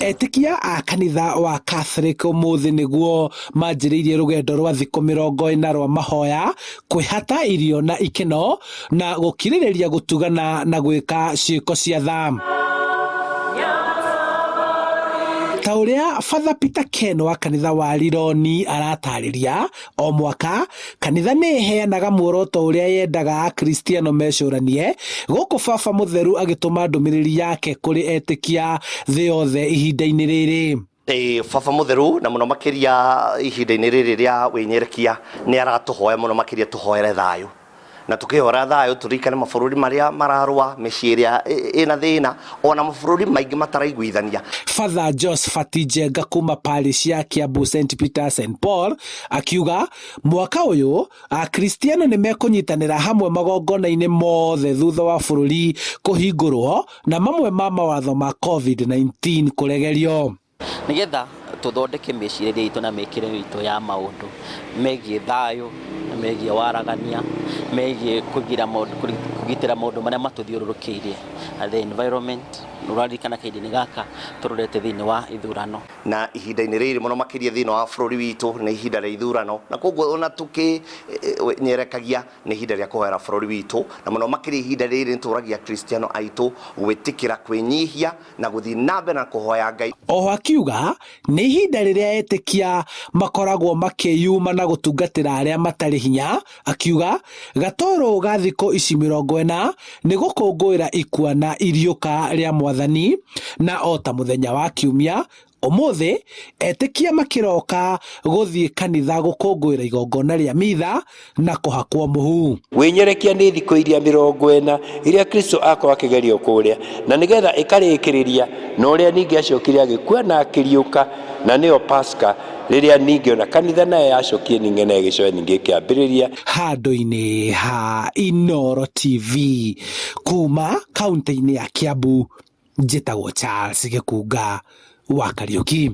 Etĩkia a kanitha wa Catholic ũmũthĩ nĩguo manjĩrĩirie rũgendo rwa thikũ 40 rwa mahoya, kwĩhata irio na ikeno, na gũkirĩrĩria gũtugana na gwĩka ciĩko cia tha. Ta ũrĩa Father Peter Ken wa kanitha wa Rironi aratarĩria, o mwaka kanitha nĩ ĩheanaga muoroto ũrĩa yendaga Akristiano mecũranie, gũkũ Baba Mũtheru agĩtũma ndũmĩrĩri yake kũrĩ etĩkia thĩ yothe ihinda-inĩ rĩrĩ. Ĩĩ, Baba Mũtheru na mũno makĩria ihinda-inĩ rĩrĩ rĩa wĩnyerekia nĩ aratũhoya mũno makĩria tũhoere thayũ. Na tũkĩhoera thayũ tũririkane mabũrũri marĩa mararũa, mĩciĩ ĩrĩa ĩna thĩna, ona mabũrũri maingĩ mataraiguithania. Father Josephat Njenga kuma parish ya Kiambu St Peter's and Paul akiuga mwaka ũyũ Akristiano nĩ mekũnyitanĩra hamwe magongona-inĩ mothe thutha wa bũrũri kũhingũrwo na mamwe ma mawatho ma COVID-19 kũregerio. Nĩgetha tũthondeke mĩcirĩrie itũ na mĩkĩre itũ ya maũndũ megiĩ thayũ, megiĩ waragania, megiĩ kũgitĩra maũndũ marĩa matũthiũrũrũkĩirie, the environment. Ũraririkana kahinda-inĩ gaka tũrorete thĩinĩ wa ithurano. Na ihinda-inĩ rĩrĩ mũno makĩria thĩinĩ wa bũrũri witũ nĩ ihinda rĩa ithurano, na koguo ona tũkĩnyerekagia nĩ ihinda rĩa kũhoera bũrũri witũ, na mũno makĩria ihinda rĩrĩ nĩ tũragia Akristiano aitũ gwĩtĩkĩra kwĩnyihia na gũthiĩ na mbere na kũhoya Ngai. Oho akiuga nĩ ihinda rĩrĩa etĩkia makoragwo makĩyuma na gũtungatĩra arĩa matarĩ hinya, akiuga gatũrũ ga thikũ ici 40 nĩ gũkũngũĩra ikua na iriũka rĩa Mwathani, na o ta mũthenya wa Kiumia ũmũthĩ etĩkia makĩroka gũthiĩ kanitha gũkũngũĩra igongona rĩa mitha na kũhakwo mũhu. Wĩnyerekia nĩ thikũ iria 40 iria Kristo akorwo akĩgerio kũrĩa, na nĩgetha ĩkarĩkĩrĩria na ũrĩa ningĩ acokire agĩkua na akĩriũka, na nĩyo Pasaka, rĩrĩa ningĩ ona kanitha nayo yacokire ningĩ na ĩgĩcoka ningĩ ĩkĩambĩrĩria. Handũ-inĩ ha Inooro TV kuma kaunti-inĩ ya Kiambu, njĩtagwo Charles Gĩkunga wa Kariũki.